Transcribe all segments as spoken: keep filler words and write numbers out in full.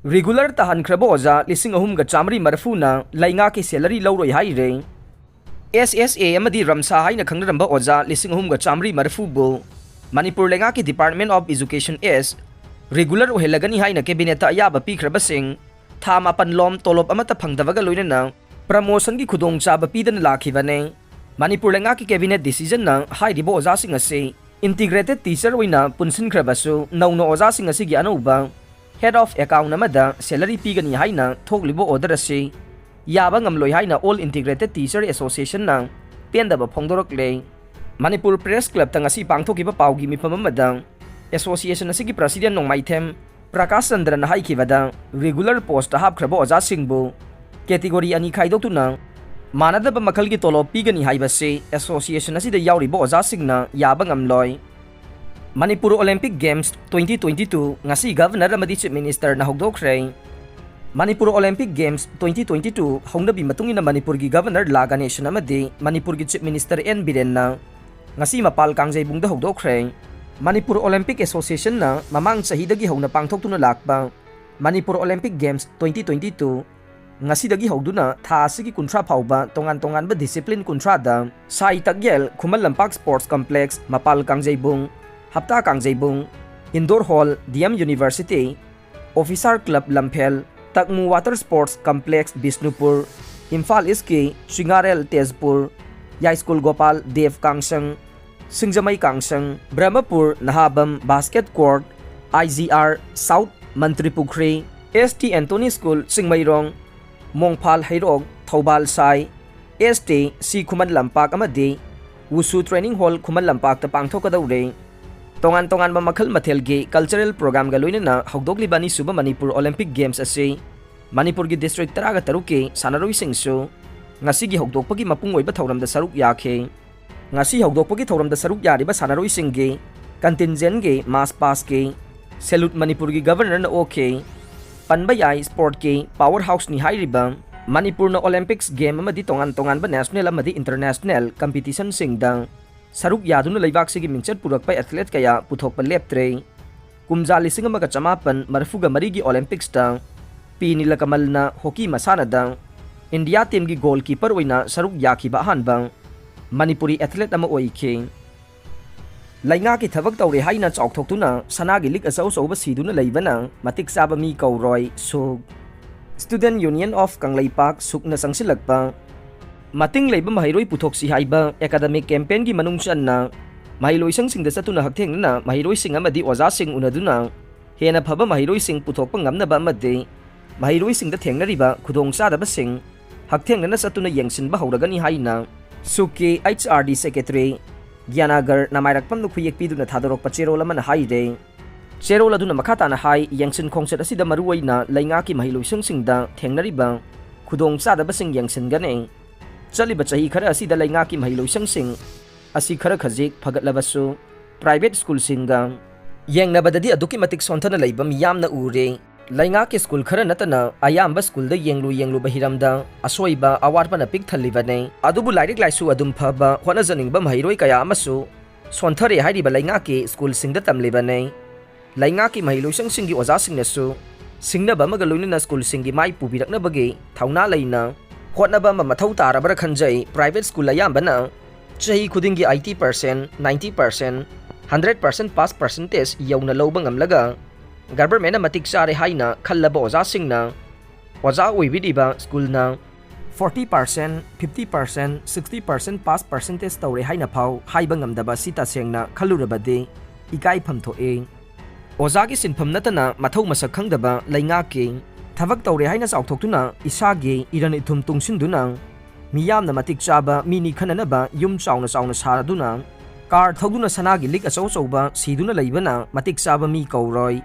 Regular ꯇꯥꯍꯟꯈ꯭ꯔꯕ ꯑꯣꯖꯥ ꯂꯤꯁꯤꯡ ꯑꯍꯨꯝꯒ ꯆꯥꯃꯔꯤ ꯃꯔꯤꯐꯨꯅ ꯂꯩꯉꯥꯛꯀꯤ salary ꯂꯧꯔꯣꯏ ꯍꯥꯏꯔꯦ꯫ ꯑꯦꯁ ꯑꯦꯁ ꯑꯦ ꯑꯃꯗꯤ ꯔꯝꯁꯥ ꯍꯥꯏꯅ ꯈꯪꯅꯔꯝꯕ ꯑꯣꯖꯥ ꯂꯤꯁꯤꯡ ꯑꯍꯨꯝꯒ ꯆꯥꯃꯔꯤ ꯃꯔꯤꯐꯨꯕꯨ ꯃꯅꯤꯄꯨꯔ ꯂꯩꯉꯥꯛꯀꯤ Department of Education S regular ꯑꯣꯏꯍꯜꯂꯒꯅꯤ ꯍꯥꯏꯅ cabinetꯇ ꯑꯌꯥꯕ ꯄꯤꯈ꯭ꯔꯕꯁꯤꯡ ꯊꯥ ꯃꯥꯄꯟ ꯂꯣꯝ ꯇꯣꯂꯣꯞ ꯑꯃꯠꯇ ꯐꯪꯗꯕꯒ ꯂꯣꯏꯅꯅ promotionꯒꯤ ꯈꯨꯗꯣꯡꯆꯥꯕ ꯄꯤꯗꯅ ꯂꯥꯛꯈꯤꯕꯅꯤ꯫ ꯃꯅꯤꯄꯨꯔ ꯂꯩꯉꯥꯛꯀꯤ cabinet decisionꯅ ꯍꯥꯏꯔꯤꯕ ꯑꯣꯖꯥꯁꯤꯡ ꯑꯁꯤ integrated teacher ꯑꯣꯏꯅ ꯄꯨꯟꯁꯤꯟꯈ꯭ꯔꯕꯁꯨ, ꯅꯧꯅ ꯑꯣꯖꯥꯁꯤꯡ ꯑꯁꯤꯒꯤ ꯑꯅꯧꯕ head of account ꯑꯃꯗ salary ꯄꯤꯒꯅꯤ ꯍꯥꯏꯅ ꯊꯣꯛꯂꯤꯕ order ꯑꯁꯤ ꯌꯥꯕ ꯉꯝꯂꯣꯏ ꯍꯥꯏꯅ All Integrated Teacher Associationꯅ ꯄꯦꯟꯗꯕ ꯐꯣꯡꯗꯣꯔꯛꯂꯦ꯫ ꯃꯅꯤꯄꯨꯔ Press Clubꯇ ꯉꯁꯤ ꯄꯥꯡꯊꯣꯛꯈꯤꯕ ꯄꯥꯎꯒꯤ ꯃꯤꯐꯝ ꯑꯃꯗ association ꯑꯁꯤꯒꯤ president ꯅꯣꯡꯃꯥꯏꯊꯦꯝ ꯄ꯭ꯔꯀꯥꯁ ꯆꯟꯗ꯭ꯔꯅ ꯍꯥꯏꯈꯤꯕꯗ, regular post ꯍꯥꯞꯈ꯭ꯔꯕ ꯑꯣꯖꯥꯁꯤꯡꯕꯨ category ꯑꯅꯤ ꯈꯥꯏꯗꯣꯛꯇꯨꯅ ꯃꯥꯟꯅꯗꯕ ꯃꯈꯜꯒꯤ ꯇꯣꯂꯣꯞ ꯄꯤꯒꯅꯤ ꯍꯥꯏꯕꯁꯤ association ꯑꯁꯤꯗ ꯌꯥꯎꯔꯤꯕ ꯑꯣꯖꯥꯁꯤꯡꯅ ꯌꯥꯕ ꯉꯝꯂꯣꯏ꯫ Manipur Olympic Games twenty twenty-two ꯉꯁꯤ Governor ꯑꯃꯗꯤ Chief Ministerꯅ ꯍꯧꯗꯣꯛꯈ꯭ꯔꯦ꯫ Manipur Olympic Games twenty twenty-two ꯍꯧꯅꯕꯤ ꯃꯇꯨꯡ ꯏꯟꯅ ꯃꯅꯤꯄꯨꯔꯒꯤ Governor ꯂꯥ ꯒꯅꯦꯁꯟ ꯑꯃꯗꯤ ꯃꯅꯤꯄꯨꯔꯒꯤ Chief Minister ꯑꯦꯟ ꯕꯤꯔꯦꯟꯅ ꯉꯁꯤ ꯃꯄꯥꯜ ꯀꯥꯡꯖꯩꯕꯨꯡꯗ ꯍꯧꯗꯣꯛꯈ꯭ꯔꯦ꯫ ꯃꯅꯤꯄꯨꯔ Olympic Associationꯅ ꯃꯃꯥꯡ ꯆꯍꯤꯗꯒꯤ ꯍꯧꯅ ꯄꯥꯡꯊꯣꯛꯇꯨꯅ ꯂꯥꯛꯄ Manipur Olympic Games twenty twenty-two ꯉꯁꯤꯗꯒꯤ ꯍꯧꯗꯨꯅ ꯊꯥ ꯑꯁꯤꯒꯤ ꯀꯨꯟꯊ꯭ꯔꯥ ꯐꯥꯎꯕ ꯇꯣꯉꯥꯟ ꯇꯣꯉꯥꯟꯕ discipline ꯀꯨꯟꯊ꯭ꯔꯥꯗ ꯁꯥꯏ ꯇꯛꯌꯦꯜ ꯈꯨꯃꯟ ꯂꯝꯄꯥꯛ Sports Complex, ꯃꯄꯥꯜ ꯀꯥꯡꯖꯩꯕꯨꯡ, ꯍꯞꯇꯥ ꯀꯥꯡꯖꯩꯕꯨꯡ, Indoor Hall, D M University, Officer Club ꯂꯝꯐꯦꯜ, ꯇꯛꯃꯨ Water Sports Complex Bishnupur, Imphal Eastꯀꯤ ꯆꯤꯡꯉꯥꯔꯦꯜ Tezpur, ꯌꯥꯏꯁ꯭ꯀꯨꯜ Gopal Dev ꯀꯥꯡꯁꯪ, Singjamei ꯀꯥꯡꯁꯪ, Brahmapur ꯅꯍꯥꯕꯝ Basket Court, I G R South Mantripukhri, S T Anthony School Chingmeirong, ꯃꯣꯡꯐꯥꯜ ꯍꯩꯔꯣꯛ ꯊꯧꯕꯥꯜ ꯁꯥꯏ, S T C Khuman Lampak ꯑꯃꯗꯤ Wushu Training Hall ꯈꯨꯃꯟ ꯂꯝꯄꯥꯛꯇ ꯄꯥꯡꯊꯣꯛꯀꯗꯧꯔꯦ꯫ ꯇꯣꯉꯥꯟ ꯇꯣꯉꯥꯟꯕ ꯃꯈꯜ ꯃꯊꯦꯜꯒꯤ cultural programꯒ ꯂꯣꯏꯅꯅ ꯍꯧꯗꯣꯛꯂꯤꯕ ꯑꯅꯤꯁꯨꯕ ꯃꯅꯤꯄꯨꯔ Olympic Games ꯑꯁꯤ ꯃꯅꯤꯄꯨꯔꯒꯤ district ꯇꯔꯥꯒ ꯇꯔꯨꯛꯀꯤ ꯁꯥꯟꯅꯔꯣꯏꯁꯤꯡꯁꯨ ꯉꯁꯤꯒꯤ ꯍꯧꯗꯣꯛꯄꯒꯤ ꯃꯄꯨꯡ ꯑꯣꯏꯕ ꯊꯧꯔꯝꯗ ꯁꯔꯨꯛ ꯌꯥꯈꯤ꯫ ꯉꯁꯤ ꯍꯧꯗꯣꯛꯄꯒꯤ ꯊꯧꯔꯝꯗ ꯁꯔꯨꯛ ꯌꯥꯔꯤꯕ ꯁꯥꯟꯅꯔꯣꯏꯁꯤꯡꯒꯤ contingentꯒꯤ march pastꯀꯤ salute ꯃꯅꯤꯄꯨꯔꯒꯤ Governorꯅ ꯑꯣꯛꯈꯤ꯫ ꯄꯟꯕ ꯌꯥꯏ, sportꯀꯤ power houseꯅꯤ ꯍꯥꯏꯔꯤꯕ ꯃꯅꯤꯄꯨꯔꯅ Olympics game ꯑꯃꯗꯤ ꯇꯣꯉꯥꯟ ꯇꯣꯉꯥꯟꯕ national ꯑꯃꯗꯤ international competitionꯁꯤꯡꯗ ꯁꯔꯨꯛ ꯌꯥꯗꯨꯅ ꯂꯩꯕꯥꯛꯁꯤꯒꯤ ꯃꯤꯡꯆꯠ ꯄꯨꯔꯛꯄ athlete ꯀꯌꯥ ꯄꯨꯊꯣꯛꯄ ꯂꯦꯞꯇ꯭ꯔꯦ꯫ ꯀꯨꯝꯖꯥ ꯂꯤꯁꯤꯡ ꯑꯃꯒ ꯆꯃꯥꯄꯟ ꯃꯔꯤꯐꯨꯒ ꯃꯔꯤꯒꯤ Olympics ꯇ ꯄꯤ ꯅꯤꯂꯀꯃꯜꯅ hockey ꯃꯁꯥꯟꯅꯗ India team ꯒꯤ goalkeeper ꯑꯣꯏꯅ ꯁꯔꯨꯛ ꯌꯥꯈꯤꯕ ꯑꯍꯥꯟꯕ ꯃꯅꯤꯄꯨꯔꯤ athlete ꯑꯃ ꯑꯣꯏꯈꯤ꯫ ꯂꯩꯉꯥꯛꯀꯤ ꯊꯕꯛ ꯇꯧꯔꯦ ꯍꯥꯏꯅ ꯆꯥꯎꯊꯣꯛꯇꯨꯅ ꯁꯅꯥꯒꯤ ꯂꯤꯛ ꯑꯆꯧ ꯑꯆꯧꯕ ꯁꯤꯗꯨꯅ ꯂꯩꯕꯅ ꯃꯇꯤꯛ ꯆꯥꯕ ꯃꯤ ꯀꯧꯔꯣꯏ꯫ ꯁꯨꯛ꯫ Student Union of Kangleipak, ꯁꯨꯛꯅ ꯆꯪꯁꯤꯜꯂꯛꯄ꯫ ꯃꯇꯤꯡ ꯂꯩꯕ ꯃꯍꯩꯔꯣꯏ ꯄꯨꯊꯣꯛꯁꯤ ꯍꯥꯏꯕ academic campaign ꯒꯤ ꯃꯅꯨꯡ ꯆꯟꯅ ꯃꯍꯩꯂꯣꯏꯁꯪꯁꯤꯡꯗ ꯆꯠꯇꯨꯅ ꯍꯛꯊꯦꯡꯅꯅ ꯃꯍꯩꯔꯣꯏꯁꯤꯡ ꯑꯃꯗꯤ ꯑꯣꯖꯥꯁꯤꯡ ꯎꯅꯗꯨꯅ ꯍꯦꯟꯅ ꯐꯕ ꯃꯍꯩꯔꯣꯏꯁꯤꯡ ꯄꯨꯊꯣꯛꯄ ꯉꯝꯅꯕ ꯑꯃꯗꯤ ꯃꯍꯩꯔꯣꯏꯁꯤꯡꯗ ꯊꯦꯡꯅꯔꯤꯕ ꯈꯨꯗꯣꯡꯆꯥꯗꯕꯁꯤꯡ ꯍꯛꯊꯦꯡꯅꯅ ꯆꯠꯇꯨꯅ ꯌꯦꯡꯁꯤꯟꯕ ꯍꯧꯔꯒꯅꯤ ꯍꯥꯏꯅ ꯁꯨꯛꯀꯤ H R D secretary ꯒ꯭ꯌꯥꯅꯥꯒꯔ ꯅꯃꯥꯏꯔꯛꯄꯝꯅ ꯈꯨꯌꯦꯛ ꯄꯤꯗꯨꯅ ꯊꯥꯗꯣꯔꯛꯄ ꯆꯦꯔꯣꯜ ꯑꯃꯅ ꯍꯥꯏꯔꯦ꯫ ꯆꯦꯔꯣꯜ ꯑꯗꯨꯅ ꯃꯈꯥ ꯇꯥꯅ ꯍꯥꯏ, ꯌꯦꯡꯁꯤꯟ ꯈꯣꯡꯆꯠ ꯑꯁꯤꯗ ꯃꯔꯨꯑꯣꯏꯅ ꯂꯩꯉꯥꯛꯀꯤ ꯃꯍꯩꯂꯣꯏꯁꯪꯁꯤꯡꯗ ꯊꯦꯡꯅꯔꯤꯕ ꯈꯨꯗꯣꯡꯆꯥꯗꯕꯁꯤꯡ ꯌꯦꯡꯁꯤꯟꯒꯅꯤ꯫ ꯆꯠꯂꯤꯕ ꯆꯍꯤ ꯈꯔ ꯑꯁꯤꯗ ꯂꯩꯉꯥꯛꯀꯤ ꯃꯍꯩꯂꯣꯏꯁꯪꯁꯤꯡ ꯑꯁꯤ ꯈꯔ ꯈꯖꯤꯛ ꯐꯒꯠꯂꯕꯁꯨ, private school ꯁꯤꯡꯒ ꯌꯦꯡꯅꯕꯗꯗꯤ ꯑꯗꯨꯛꯀꯤ ꯃꯇꯤꯛ ꯁꯣꯟꯊꯅ ꯂꯩꯕ ꯃꯤꯌꯥꯝꯅ ꯎꯔꯦ꯫ ꯂꯩꯉꯥꯛꯀꯤ school ꯈꯔ ꯅꯠꯇꯅ ꯑꯌꯥꯝꯕ school ꯗ ꯌꯦꯡꯂꯨ ꯌꯦꯡꯂꯨꯕ ꯍꯤꯔꯝꯗ ꯑꯁꯣꯏꯕ ꯑꯋꯥꯠꯄꯅ ꯄꯤꯛ ꯊꯜꯂꯤꯕꯅꯤ꯫ ꯑꯗꯨꯕꯨ ꯂꯥꯏꯔꯤꯛ ꯂꯥꯏꯁꯨ ꯑꯗꯨꯝ ꯐꯕ, ꯍꯣꯠꯅꯖꯅꯤꯡꯕ ꯃꯍꯩꯔꯣꯏ ꯀꯌꯥ ꯑꯃꯁꯨ ꯁꯣꯟꯊꯔꯦ ꯍꯥꯏꯔꯤꯕ ꯂꯩꯉꯥꯛꯀꯤ school ꯁꯤꯡꯗ ꯇꯝꯂꯤꯕꯅꯤ꯫ ꯂꯩꯉꯥꯛꯀꯤ ꯃꯍꯩꯂꯣꯏꯁꯪꯁꯤꯡꯒꯤ ꯑꯣꯖꯥꯁꯤꯡꯅꯁꯨ ꯁꯤꯡꯅꯕ ꯑꯃꯒ ꯂꯣꯏꯅꯅ school ꯁꯤꯡꯒꯤ ꯃꯥꯏ ꯄꯨꯕꯤꯔꯛꯅꯕꯒꯤ ꯊꯧꯅꯥ ꯂꯩꯅ ꯍꯣꯠꯅꯕ ꯑꯃ ꯃꯊꯧ ꯇꯥꯔꯕ꯭ꯔꯥ ꯈꯟꯖꯩ꯫ Private school ꯑꯌꯥꯝꯕꯅ ꯆꯍꯤ ꯈꯨꯗꯤꯡꯒꯤ eighty percent, ninety percent, hundred percent pass percentage ꯌꯧꯅ ꯂꯧꯕ ꯉꯝꯂꯒ, government ꯅ ꯃꯇꯤꯛ ꯆꯥꯔꯦ ꯍꯥꯏꯅ ꯈꯜꯂꯕ ꯑꯣꯖꯥꯁꯤꯡꯅ ꯑꯣꯖꯥ ꯑꯣꯏꯕꯤꯔꯤꯕ school ꯅ forty percent, fifty percent, sixty percent pass percentage ꯇꯧꯔꯦ ꯍꯥꯏꯅ ꯐꯥꯎ ꯍꯥꯏꯕ ꯉꯝꯗꯕ ꯑꯁꯤ ꯇꯁꯦꯡꯅ ꯈꯜꯂꯨꯔꯕꯗꯤ ꯏꯀꯥꯏꯐꯝ ꯊꯣꯛꯏ꯫ ꯑꯣꯖꯥꯒꯤ ꯁꯤꯟꯐꯝ ꯅꯠꯇꯅ ꯃꯊꯧ ꯃꯁꯛ ꯈꯪꯗꯕ ꯂꯩꯉꯥꯛꯀꯤ ꯊꯕꯛ ꯇꯧꯔꯦ ꯍꯥꯏꯅ ꯆꯥꯎꯊꯣꯛꯇꯨꯅ ꯏꯁꯥꯒꯤ ꯏꯔꯟ ꯏꯊꯨꯝ ꯇꯨꯡꯁꯤꯟꯗꯨꯅ ꯃꯤꯌꯥꯝꯅ ꯃꯇꯤꯛ ꯆꯥꯕ ꯃꯤꯅꯤ ꯈꯟꯅꯅꯕ ꯌꯨꯝ ꯆꯥꯎꯅ ꯆꯥꯎꯅ ꯁꯥꯗꯨꯅ car ꯊꯧꯗꯨꯅ ꯁꯅꯥꯒꯤ ꯂꯤꯛ ꯑꯆꯧ ꯑꯆꯧꯕ ꯁꯤꯗꯨꯅ ꯂꯩꯕꯅ ꯃꯇꯤꯛ ꯆꯥꯕ ꯃꯤ ꯀꯧꯔꯣꯏ꯫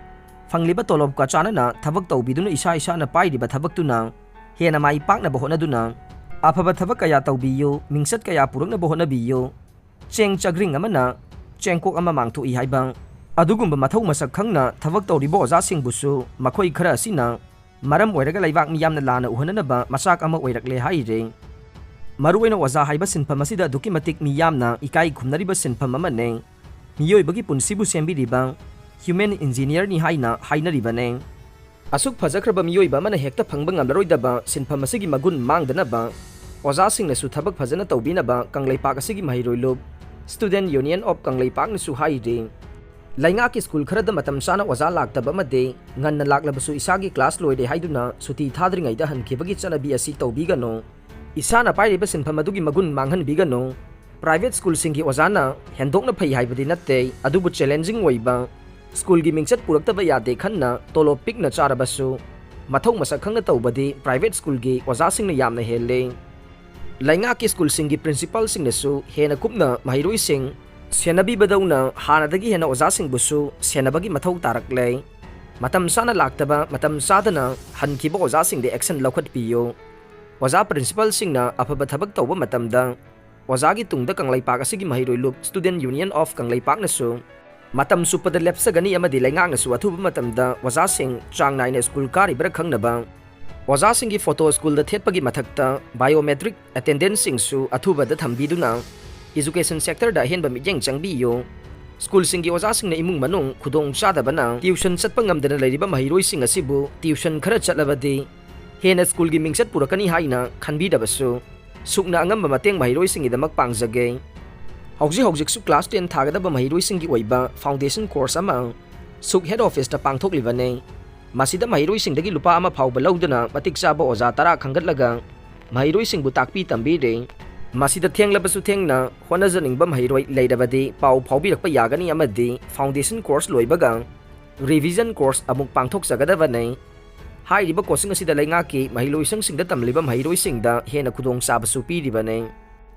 ꯐꯪꯂꯤꯕ ꯇꯣꯂꯣꯞꯀ ꯆꯥꯟꯅꯅ ꯊꯕꯛ ꯇꯧꯕꯤꯗꯨꯅ ꯏꯁꯥ ꯏꯁꯥꯅ ꯄꯥꯏꯔꯤꯕ ꯊꯕꯛꯇꯨꯅ ꯍꯦꯟꯅ ꯃꯥꯏ ꯄꯥꯛꯅꯕ ꯍꯣꯠꯅꯗꯨꯅ ꯑꯐꯕ ꯊꯕꯛ ꯀꯌꯥ ꯇꯧꯕꯤꯌꯨ, ꯃꯤꯡꯆꯠ ꯀꯌꯥ ꯄꯨꯔꯛꯅꯕ ꯍꯣꯠꯅꯕꯤꯌꯨ꯫ ꯆꯦꯡ ꯆꯒ꯭ꯔꯤꯡ ꯑꯃꯅ ꯆꯦꯡꯀꯣꯛ ꯑꯃ ꯃꯥꯡꯊꯣꯛꯏ ꯍꯥꯏꯕ ꯑꯗꯨꯒꯨꯝꯕ ꯃꯊꯧ ꯃꯁꯛ ꯈꯪꯅ ꯊꯕꯛ ꯇꯧꯔꯤꯕ ꯑꯣꯖꯥꯁꯤꯡꯕꯨꯁꯨ ꯃꯈꯣꯏ ꯈꯔ ꯑꯁꯤꯅ ꯃꯔꯝ ꯑꯣꯏꯔꯒ ꯂꯩꯕꯥꯛ ꯃꯤꯌꯥꯝꯅ ꯂꯥꯟꯅ ꯎꯍꯟꯅꯅꯕ ꯃꯆꯥꯛ ꯑꯃ ꯑꯣꯏꯔꯛꯂꯦ ꯍꯥꯏꯔꯦ꯫ ꯃꯔꯨꯑꯣꯏꯅ ꯑꯣꯖꯥ ꯍꯥꯏꯕ ꯁꯤꯟꯐꯝ ꯑꯁꯤꯗ ꯑꯗꯨꯛꯀꯤ ꯃꯇꯤꯛ ꯃꯤꯌꯥꯝꯅ ꯏꯀꯥꯏ ꯈꯨꯝꯅꯔꯤꯕ ꯁꯤꯟꯐꯝ ꯑꯃꯅꯤ꯫ ꯃꯤꯑꯣꯏꯕꯒꯤ ꯄꯨꯟꯁꯤꯕꯨ ꯁꯦꯝꯕꯤꯔꯤꯕ human engineer ꯅꯤ ꯍꯥꯏꯅ ꯍꯥꯏꯅꯔꯤꯕꯅꯤ꯫ ꯑꯁꯨꯛ ꯐꯖꯈ꯭ꯔꯕ ꯃꯤꯑꯣꯏꯕ ꯑꯃꯅ ꯍꯦꯛꯇ ꯐꯪꯕ ꯉꯝꯂꯔꯣꯏꯗꯕ ꯁꯤꯟꯐꯝ ꯑꯁꯤꯒꯤ ꯃꯒꯨꯟ ꯃꯥꯡꯗꯅꯕ ꯑꯣꯖꯥꯁꯤꯡꯅꯁꯨ ꯊꯕꯛ ꯐꯖꯅ ꯇꯧꯕꯤꯅꯕ ꯀꯪꯂꯩꯄꯥꯛ ꯑꯁꯤꯒꯤ ꯃꯍꯩꯔꯣꯏ ꯂꯨꯞ Student Union of ꯀꯪꯂꯩꯄꯥꯛꯅꯁꯨ ꯍꯥꯏꯔꯤ꯫ ꯂꯩꯉꯥꯛꯀꯤ ꯁ꯭ꯀꯨꯜ ꯈꯔꯗ ꯃꯇꯝ ꯆꯥꯅ ꯑꯣꯖꯥ ꯂꯥꯛꯇꯕ ꯑꯃꯗꯤ ꯉꯟꯅ ꯂꯥꯛꯂꯕꯁꯨ ꯏꯁꯥꯒꯤ ꯀ꯭ꯂꯥꯁ ꯂꯣꯏꯔꯦ ꯍꯥꯏꯗꯨꯅ ꯁꯨꯇꯤ ꯊꯥꯗ꯭ꯔꯤꯉꯩꯗ ꯍꯟꯈꯤꯕꯒꯤ ꯆꯠꯅꯕꯤ ꯑꯁꯤ ꯇꯧꯕꯤꯒꯅꯨ꯫ ꯏꯁꯥꯅ ꯄꯥꯏꯔꯤꯕ ꯁꯤꯟꯐꯝ ꯑꯗꯨꯒꯤ ꯃꯒꯨꯟ ꯃꯥꯡꯍꯟꯕꯤꯒꯅꯨ꯫ ꯄ꯭ꯔꯥꯏꯚꯦꯠ ꯁ꯭ꯀꯨꯜꯁꯤꯡꯒꯤ ꯑꯣꯖꯥꯅ ꯍꯦꯟꯗꯣꯛꯅ ꯐꯩ ꯍꯥꯏꯕꯗꯤ ꯅꯠꯇꯦ, ꯑꯗꯨꯕꯨ ꯆꯦꯂꯦꯟꯖꯤꯡ ꯑꯣꯏꯕ ꯁ꯭ꯀꯨꯜꯒꯤ ꯃꯤꯡꯆꯠ ꯄꯨꯔꯛꯇꯕ ꯌꯥꯗꯦ ꯈꯟꯅ ꯇꯣꯂꯣꯞ ꯄꯤꯛꯅ ꯆꯥꯔꯕꯁꯨ ꯃꯊꯧ ꯃꯁꯛ ꯈꯪꯅ ꯇꯧꯕꯗꯤ ꯄ꯭ꯔꯥꯏꯚꯦꯠ ꯁ꯭ꯀꯨꯜꯒꯤ ꯑꯣꯖꯥꯁꯤꯡꯅ ꯌꯥꯝꯅ ꯍꯦꯜꯂꯤ꯫ ꯂꯩꯉꯥꯛꯀꯤ ꯁ꯭ꯀꯨꯜꯁꯤꯡꯒꯤ ꯄ꯭ꯔꯤꯟꯁꯤꯄꯥꯜꯁꯤꯡꯅꯁꯨ ꯍꯦꯟꯅ ꯀꯨꯞꯅ ꯃꯍꯩꯔꯣꯏꯁꯤꯡ ꯁꯦꯟꯅꯕꯤꯕꯗꯧꯅ ꯍꯥꯟꯅꯗꯒꯤ ꯍꯦꯟꯅ ꯑꯣꯖꯥꯁꯤꯡꯕꯨꯁꯨ ꯁꯦꯟꯅꯕꯒꯤ ꯃꯊꯧ ꯇꯥꯔꯛꯂꯦ꯫ ꯃꯇꯝ ꯆꯥꯅ ꯂꯥꯛꯇꯕ, ꯃꯇꯝ ꯆꯥꯗꯅ ꯍꯟꯈꯤꯕ ꯑꯣꯖꯥꯁꯤꯡꯗ action ꯂꯧꯈꯠꯄꯤꯌꯨ꯫ ꯑꯣꯖꯥ ꯄ꯭ꯔꯤꯟꯁꯤꯄꯥꯜꯁꯤꯡꯅ ꯑꯐꯕ ꯊꯕꯛ ꯇꯧꯕ ꯃꯇꯝꯗ ꯑꯣꯖꯥꯒꯤ ꯇꯨꯡꯗ ꯀꯪꯂꯩꯄꯥꯛ ꯑꯁꯤꯒꯤ ꯃꯍꯩꯔꯣꯏ ꯂꯨꯞ Student Union of ꯀꯪꯂꯩꯄꯥꯛꯅꯁꯨ ꯃꯇꯝ ꯆꯨꯞꯄꯗ ꯂꯦꯞꯆꯒꯅꯤ ꯑꯃꯗꯤ ꯂꯩꯉꯥꯛꯅꯁꯨ ꯑꯊꯨꯕ ꯃꯇꯝꯗ ꯑꯣꯖꯥꯁꯤꯡ ꯆꯥꯡ ꯅꯥꯏꯅ ꯁ꯭ꯀꯨꯜ ꯀꯥꯔꯤꯕ꯭ꯔꯥ ꯈꯪꯅꯕ ꯑꯣꯖꯥꯁꯤꯡꯒꯤ ꯐꯣꯇꯣ ꯁ꯭ꯀꯨꯜꯗ ꯊꯦꯠꯄꯒꯤ ꯃꯊꯛꯇ biometric attendanceꯁꯤꯡꯁꯨ ꯑꯊꯨꯕꯗ ꯊꯝꯕꯤꯗꯨꯅ education sectorꯗ ꯑꯍꯦꯟꯕ ꯃꯤꯠꯌꯦꯡ ꯆꯪꯕꯤꯌꯨ꯫ ꯁ꯭ꯀꯨꯜꯁꯤꯡꯒꯤ ꯑꯣꯖꯥꯁꯤꯡꯅ ꯏꯃꯨꯡ ꯃꯅꯨꯡ ꯈꯨꯗꯣꯡ ꯆꯥꯗꯕꯅ tuition ꯆꯠꯄ ꯉꯝꯗꯅ ꯂꯩꯔꯤꯕ ꯃꯍꯩꯔꯣꯏꯁꯤꯡ ꯑꯁꯤꯕꯨ tuition ꯈꯔ ꯆꯠꯂꯕꯗꯤ ꯍꯦꯟꯅ ꯁ꯭ꯀꯨꯜꯒꯤ ꯃꯤꯡꯆꯠ ꯄꯨꯔꯛꯀꯅꯤ ꯍꯥꯏꯅ ꯈꯟꯕꯤꯗꯕꯁꯨ ꯁꯨꯛꯅ ꯑꯉꯝꯕ ꯃꯇꯦꯡ ꯃꯍꯩꯔꯣꯏꯁꯤꯡꯒꯤꯗꯃꯛ ꯄꯥꯡꯖꯒꯦ꯫ ꯍꯧꯖꯤꯛ ꯍꯧꯖꯤꯛꯁꯨ class ten ꯊꯥꯒꯗꯕ ꯃꯍꯩꯔꯣꯏꯁꯤꯡꯒꯤ ꯑꯣꯏꯕ foundation course ꯑꯃ ꯁꯨꯛ head officeꯇ ꯄꯥꯡꯊꯣꯛꯂꯤꯕꯅꯤ꯫ ꯃꯁꯤꯗ ꯃꯍꯩꯔꯣꯏꯁꯤꯡꯗꯒꯤ ꯂꯨꯄꯥ ꯑꯃ ꯐꯥꯎꯕ ꯂꯧꯗꯅ ꯃꯇꯤꯛ ꯆꯥꯕ ꯑꯣꯖꯥ ꯇꯔꯥ ꯈꯟꯒꯠꯂꯒ ꯃꯍꯩꯔꯣꯏꯁꯤꯡꯕꯨ ꯇꯥꯛꯄꯤ ꯇꯝꯕꯤꯔꯤ꯫ ꯃꯁꯤꯗ ꯊꯦꯡꯂꯕꯁꯨ ꯊꯦꯡꯅ ꯍꯣꯠꯅꯖꯅꯤꯡꯕ ꯃꯍꯩꯔꯣꯏ ꯂꯩꯔꯕꯗꯤ ꯄꯥꯎ ꯐꯥꯎꯕꯤꯔꯛꯄ ꯌꯥꯒꯅꯤ ꯑꯃꯗꯤ foundation course ꯂꯣꯏꯕꯒ revision course ꯑꯃꯨꯛ ꯄꯥꯡꯊꯣꯛꯆꯒꯗꯕꯅꯤ꯫ ꯍꯥꯏꯔꯤꯕ coaching ꯑꯁꯤꯗ ꯂꯩꯉꯥꯛꯀꯤ ꯃꯍꯩꯂꯣꯏꯁꯪꯁꯤꯡꯗ ꯇꯝꯂꯤꯕ ꯃꯍꯩꯔꯣꯏꯁꯤꯡꯗ ꯍꯦꯟꯅ ꯈꯨꯗꯣꯡꯆꯥꯕꯁꯨ ꯄꯤꯔꯤꯕꯅꯤ꯫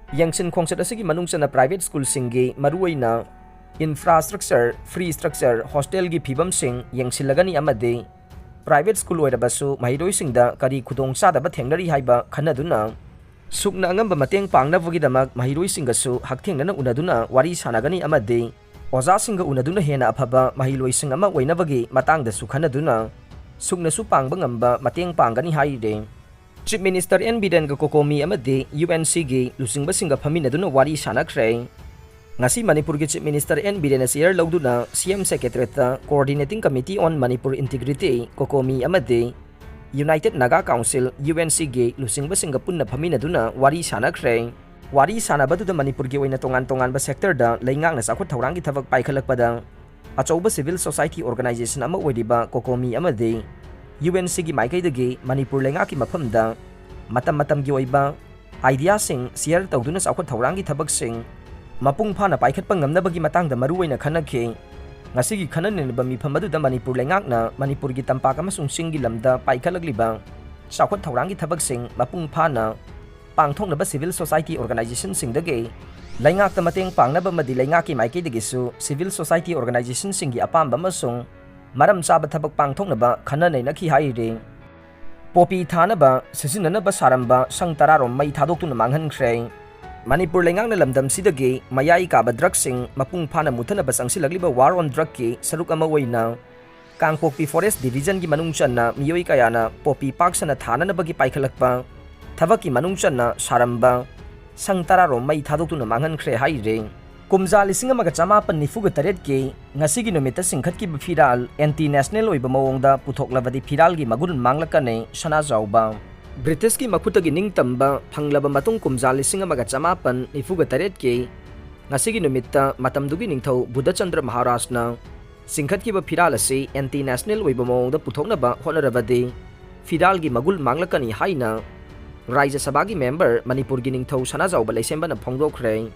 ꯌꯦꯡꯁꯤꯟ ꯈꯣꯡꯆꯠ ꯑꯁꯤꯒꯤ ꯃꯅꯨꯡ ꯆꯟꯅ private ꯁ꯭ꯀꯨꯜꯁꯤꯡꯒꯤ ꯃꯔꯨꯑꯣꯏꯅ infrastructure, free structure, hostelꯒꯤ ꯐꯤꯕꯝꯁꯤꯡ ꯌꯦꯡꯁꯤꯜꯂꯒꯅꯤ ꯑꯃꯗꯤ private ꯁ꯭ꯀꯨꯜ ꯑꯣꯏꯔꯕꯁꯨ ꯃꯍꯩꯔꯣꯏꯁꯤꯡꯗ ꯀꯔꯤ ꯈꯨꯗꯣꯡꯆꯥꯗꯕ ꯊꯦꯡꯅꯔꯤ ꯍꯥꯏꯕ ꯈꯟꯅꯗꯨꯅ ꯁꯨꯛꯅ ꯑꯉꯝꯕ ꯃꯇꯦꯡ ꯄꯥꯡꯅꯕꯒꯤꯗꯃꯛ ꯃꯍꯩꯔꯣꯏꯁꯤꯡꯒꯁꯨ ꯍꯛꯊꯦꯡꯅꯅ ꯎꯅꯗꯨꯅ ꯋꯥꯔꯤ ꯁꯥꯟꯅꯒꯅꯤ ꯑꯃꯗꯤ ꯑꯣꯖꯥꯁꯤꯡꯒ ꯎꯅꯗꯨꯅ ꯍꯦꯟꯅ ꯑꯐꯕ ꯃꯍꯩꯂꯣꯏꯁꯤꯡ ꯑꯃ ꯑꯣꯏꯅꯕꯒꯤ ꯃꯇꯥꯡꯗꯁꯨ ꯈꯟꯅꯗꯨꯅ ꯁꯨꯛꯅꯁꯨ ꯄꯥꯡꯕ ꯉꯝꯕ ꯃꯇꯦꯡ ꯄꯥꯡꯒꯅꯤ ꯍꯥꯏꯔꯤ꯫ Chief Minister ꯑꯦꯟ ꯕꯤꯔꯦꯟꯒ ꯀꯣꯀꯣꯃꯤ ꯑꯃꯗꯤ UNCꯒꯤ ꯂꯨꯆꯤꯡꯕꯁꯤꯡꯒ ꯐꯝꯃꯤꯟꯅꯗꯨꯅ ꯋꯥꯔꯤ ꯁꯥꯟꯅꯈ꯭ꯔꯦ꯫ ꯉꯁꯤ ꯃꯅꯤꯄꯨꯔꯒꯤ Chief Minister ꯑꯦꯟ ꯕꯤꯔꯦꯟꯅ ꯆꯤꯌꯔ ꯂꯧꯗꯨꯅ ꯁꯤ ꯑꯦꯝ Secretariatꯇ Coordinating Committee on Manipur Integrity, COCOMI ꯑꯃꯗꯤ United Naga Council, U N ꯁꯤꯒꯤ ꯂꯨꯆꯤꯡꯕꯁꯤꯡꯒ ꯄꯨꯟꯅ ꯐꯝꯃꯤꯟꯅꯗꯨꯅ ꯋꯥꯔꯤ ꯁꯥꯟꯅꯈ꯭ꯔꯦ꯫ ꯋꯥꯔꯤ ꯁꯥꯟꯅꯕꯗꯨꯗ ꯃꯅꯤꯄꯨꯔꯒꯤ ꯑꯣꯏꯅ ꯇꯣꯉꯥꯟ ꯇꯣꯉꯥꯟꯕ sectorꯗ ꯂꯩꯉꯥꯛꯅ ꯆꯥꯎꯈꯠ ꯊꯧꯔꯥꯡꯒꯤ ꯊꯕꯛ ꯄꯥꯏꯈꯠꯂꯛꯄꯗ ꯑꯆꯧꯕ civil society organization ꯑꯃ ꯑꯣꯏꯔꯤꯕ ꯀꯣꯀꯣꯃꯤ ꯑꯃꯗꯤ ꯌꯨ ꯑꯦꯟ ꯁꯤꯒꯤ ꯃꯥꯏꯀꯩꯗꯒꯤ ꯃꯅꯤꯄꯨꯔ ꯂꯩꯉꯥꯛꯀꯤ ꯃꯐꯝꯗ ꯃꯇꯝ ꯃꯇꯝꯒꯤ ꯑꯣꯏꯕ ideaꯁꯤꯡ share ꯇꯧꯗꯨꯅ ꯆꯥꯎꯈꯠ ꯊꯧꯔꯥꯡꯒꯤ ꯊꯕꯛꯁꯤꯡ ꯃꯄꯨꯡ ꯐꯥꯅ ꯄꯥꯏꯈꯠꯄ ꯉꯝꯅꯕꯒꯤ ꯃꯇꯥꯡꯗ ꯃꯔꯨꯑꯣꯏꯅ ꯈꯟꯅꯈꯤ꯫ ꯉꯁꯤꯒꯤ ꯈꯟꯅ ꯅꯩꯅꯕ ꯃꯤꯐꯝ ꯑꯗꯨꯗ ꯃꯅꯤꯄꯨꯔ ꯂꯩꯉꯥꯛꯅ ꯃꯅꯤꯄꯨꯔꯒꯤ ꯇꯝꯄꯥꯛ ꯑꯃꯁꯨꯡ ꯆꯤꯡꯒꯤ ꯂꯝꯗ ꯄꯥꯏꯈꯠꯂꯛꯂꯤꯕ ꯆꯥꯎꯈꯠ ꯊꯧꯔꯥꯡꯒꯤ ꯊꯕꯛꯁꯤꯡ ꯃꯄꯨꯡ ꯐꯥꯅ ꯄꯥꯡꯊꯣꯛꯅꯕ civil society organizationꯁꯤꯡꯗꯒꯤ ꯂꯩꯉꯥꯛꯇ ꯃꯇꯦꯡ ꯄꯥꯡꯅꯕ ꯑꯃꯗꯤ ꯂꯩꯉꯥꯛꯀꯤ ꯃꯥꯏꯀꯩꯗꯒꯤꯁꯨ civil society organizationꯁꯤꯡꯒꯤ ꯑꯄꯥꯝꯕ ꯑꯃꯁꯨꯡ ꯃꯔꯝ ꯆꯥꯕ ꯊꯕꯛ ꯄꯥꯡꯊꯣꯛꯅꯕ ꯈꯟꯅ ꯅꯩꯅꯈꯤ ꯍꯥꯏꯔꯤ꯫ ꯄꯣꯄꯤ ꯊꯥꯅꯕ ꯁꯤꯖꯤꯟꯅꯅꯕ ꯁꯥꯔꯝꯕ ꯁꯪ ꯇꯔꯥꯔꯣꯝ ꯃꯩ ꯊꯥꯗꯣꯛꯇꯨꯅ ꯃꯥꯡꯍꯟꯈ꯭ꯔꯦ꯫ ꯃꯅꯤꯄꯨꯔ ꯂꯩꯉꯥꯛꯅ ꯂꯝꯗꯝꯁꯤꯗꯒꯤ ꯃꯌꯥꯏ ꯀꯥꯕ drugꯁꯤꯡ ꯃꯄꯨꯡ ꯐꯥꯅ ꯃꯨꯊꯠꯅꯕ ꯆꯪꯁꯤꯜꯂꯛꯂꯤꯕ war on drugꯀꯤ ꯁꯔꯨꯛ ꯑꯃ ꯑꯣꯏꯅ ꯀꯥꯡꯄꯣꯛꯄꯤ forest divisionꯒꯤ ꯃꯅꯨꯡ ꯆꯟꯅ ꯃꯤꯑꯣꯏ ꯀꯌꯥꯅ ꯄꯣꯄꯤ ꯄꯥꯛ ꯁꯟꯅ ꯊꯥꯅꯅꯕꯒꯤ ꯄꯥꯏꯈꯠꯂꯛꯄ ꯊꯕꯛꯀꯤ ꯃꯅꯨꯡ ꯆꯟꯅ ꯁꯥꯔꯝꯕ ꯁꯪ ꯇꯔꯥꯔꯣꯝ ꯃꯩ ꯊꯥꯗꯣꯛꯇꯨꯅ ꯃꯥꯡꯍꯟꯈ꯭ꯔꯦ ꯍꯥꯏꯔꯤ꯫ ꯀꯨꯝꯖꯥ ꯂꯤꯁꯤꯡ ꯑꯃꯒ ꯆꯃꯥꯄꯟ ꯅꯤꯐꯨꯒ ꯇꯔꯦꯠꯀꯤ ꯉꯁꯤꯒꯤ ꯅꯨꯃꯤꯠꯇ ꯆꯤꯡꯈꯠꯈꯤꯕ ꯐꯤꯔꯥꯜ anti national ꯑꯣꯏꯕ ꯃꯑꯣꯡꯗ ꯄꯨꯊꯣꯛꯂꯕꯗꯤ ꯐꯤꯔꯥꯜꯒꯤ ꯃꯒꯨꯟ ꯃꯥꯡꯂꯛꯀꯅꯤ, ꯁꯅꯥꯖꯥꯎꯕ꯫ ꯕ꯭ꯔꯤꯇꯤꯁꯀꯤ ꯃꯈꯨꯠꯇꯒꯤ ꯅꯤꯡꯇꯝꯕ ꯐꯪꯂꯕ ꯃꯇꯨꯡ ꯀꯨꯝꯖꯥ ꯂꯤꯁꯤꯡ ꯑꯃꯒ ꯆꯃꯥꯄꯟ ꯅꯤꯐꯨꯒ ꯇꯔꯦꯠꯀꯤ ꯉꯁꯤꯒꯤ ꯅꯨꯃꯤꯠꯇ ꯃꯇꯝꯗꯨꯒꯤ ꯅꯤꯡꯊꯧ ꯕꯨꯙꯆꯟꯗ꯭ꯔ ꯃꯍꯥꯔꯥꯖꯅ ꯆꯤꯡꯈꯠꯈꯤꯕ ꯐꯤꯔꯥꯜ ꯑꯁꯤ anti national ꯑꯣꯏꯕ ꯃꯑꯣꯡꯗ ꯄꯨꯊꯣꯛꯅꯕ ꯍꯣꯠꯅꯔꯕꯗꯤ ꯐꯤꯔꯥꯜꯒꯤ ꯃꯒꯨꯟ ꯃꯥꯡꯂꯛꯀꯅꯤ ꯍꯥꯏꯅ ꯔꯥꯖ꯭ꯌ ꯁꯚꯥꯒꯤ member ꯃꯅꯤꯄꯨꯔꯒꯤ ꯅꯤꯡꯊꯧ ꯁꯅꯥꯖꯥꯎꯕ ꯂꯩꯁꯦꯝꯕꯅ ꯐꯣꯡꯗꯣꯛꯈ꯭ꯔꯦ꯫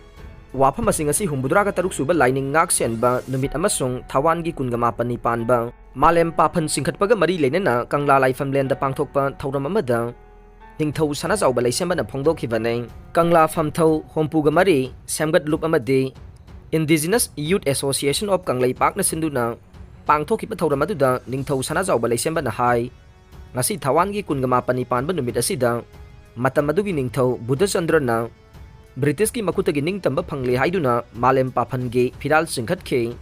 ꯋꯥꯐꯝ ꯑꯁꯤ ꯉꯁꯤ ꯍꯨꯝꯐꯨꯇꯔꯥꯒ ꯇꯔꯨꯛ ꯁꯨꯕ ꯂꯥꯏꯅꯤꯡ ꯉꯥꯛ ꯁꯦꯟꯕ ꯅꯨꯃꯤꯠ ꯑꯃꯁꯨꯡ ꯊꯋꯥꯟꯒꯤ ꯀꯨꯟꯒ ꯃꯥꯄꯟꯅꯤ ꯄꯥꯟꯕ ꯃꯥꯂꯦꯝ ꯄꯥꯐꯟ ꯆꯤꯡꯈꯠꯄꯒ ꯃꯔꯤ ꯂꯩꯅꯅ ꯀꯪꯂꯥ ꯂꯥꯏꯐꯝꯂꯦꯟꯗ ꯄꯥꯡꯊꯣꯛꯄ ꯊꯧꯔꯝ ꯑꯃꯗ ꯅꯤꯡꯊꯧ ꯁꯅꯥꯖꯥꯎꯕ ꯂꯩꯁꯦꯝꯕꯅ ꯐꯣꯡꯗꯣꯛꯈꯤꯕꯅꯤ꯫ ꯀꯪꯂꯥ ꯐꯝꯊꯧ ꯍꯨꯝꯐꯨꯒ ꯃꯔꯤ, ꯁꯦꯝꯒꯠ ꯂꯨꯞ ꯑꯃꯗꯤ Indigenous Youth Association of ꯀꯪꯂꯩꯄꯥꯛꯅ ꯁꯤꯟꯗꯨꯅ ꯄꯥꯡꯊꯣꯛꯈꯤꯕ ꯊꯧꯔꯝ ꯑꯗꯨꯗ ꯅꯤꯡꯊꯧ ꯁꯅꯥꯖꯥꯎꯕ ꯂꯩꯁꯦꯝꯕꯅ ꯍꯥꯏ, ꯉꯁꯤ ꯊꯋꯥꯟꯒꯤ ꯀꯨꯟꯒ ꯃꯥꯄꯟꯅꯤ ꯄꯥꯟꯕ ꯅꯨꯃꯤꯠ ꯑꯁꯤꯗ ꯃꯇꯝ ꯑꯗꯨꯒꯤ ꯅꯤꯡꯊꯧ ꯕꯨꯙꯆꯟꯗ꯭ꯔꯅ ꯕ꯭ꯔꯤꯇꯤꯁꯀꯤ ꯃꯈꯨꯠꯇꯒꯤ ꯅꯤꯡꯇꯝꯕ ꯐꯪꯂꯦ ꯍꯥꯏꯗꯨꯅ ꯃꯥꯂꯦꯝ ꯄꯥꯐꯟꯒꯤ ꯐꯤꯔꯥꯜ ꯆꯤꯡꯈꯠꯈꯤ꯫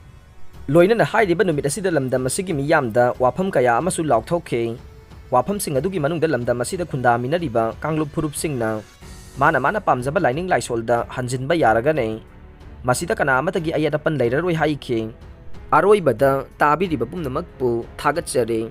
ꯂꯣꯏꯅꯅ ꯍꯥꯏꯔꯤꯕ ꯅꯨꯃꯤꯠ ꯑꯁꯤꯗ ꯂꯝꯗꯝ ꯑꯁꯤꯒꯤ ꯃꯤꯌꯥꯝꯗ ꯋꯥꯐꯝ ꯀꯌꯥ ꯑꯃꯁꯨ ꯂꯥꯎꯊꯣꯛꯈꯤ꯫ ꯋꯥꯐꯝꯁꯤꯡ ꯑꯗꯨꯒꯤ ꯃꯅꯨꯡꯗ ꯂꯝꯗꯝ ꯑꯁꯤꯗ ꯈꯨꯟꯗꯥꯃꯤꯟꯅꯔꯤꯕ ꯀꯥꯡꯂꯨꯞ ꯐꯨꯔꯨꯞꯁꯤꯡꯅ ꯃꯥꯅ ꯃꯥꯅ ꯄꯥꯝꯖꯕ ꯂꯥꯏꯅꯤꯡ ꯂꯥꯏꯁꯣꯜꯗ ꯍꯟꯖꯤꯟꯕ ꯌꯥꯔꯒꯅꯤ꯫ ꯃꯁꯤꯗ ꯀꯅꯥ ꯑꯃꯠꯇꯒꯤ ꯑꯌꯦꯠ ꯑꯄꯟ ꯂꯩꯔꯔꯣꯏ ꯍꯥꯏꯈꯤ꯫ ꯑꯔꯣꯏꯕꯗ ꯇꯥꯕꯤꯔꯤꯕ ꯄꯨꯝꯅꯃꯛꯄꯨ ꯊꯥꯒꯠꯆꯔꯤ꯫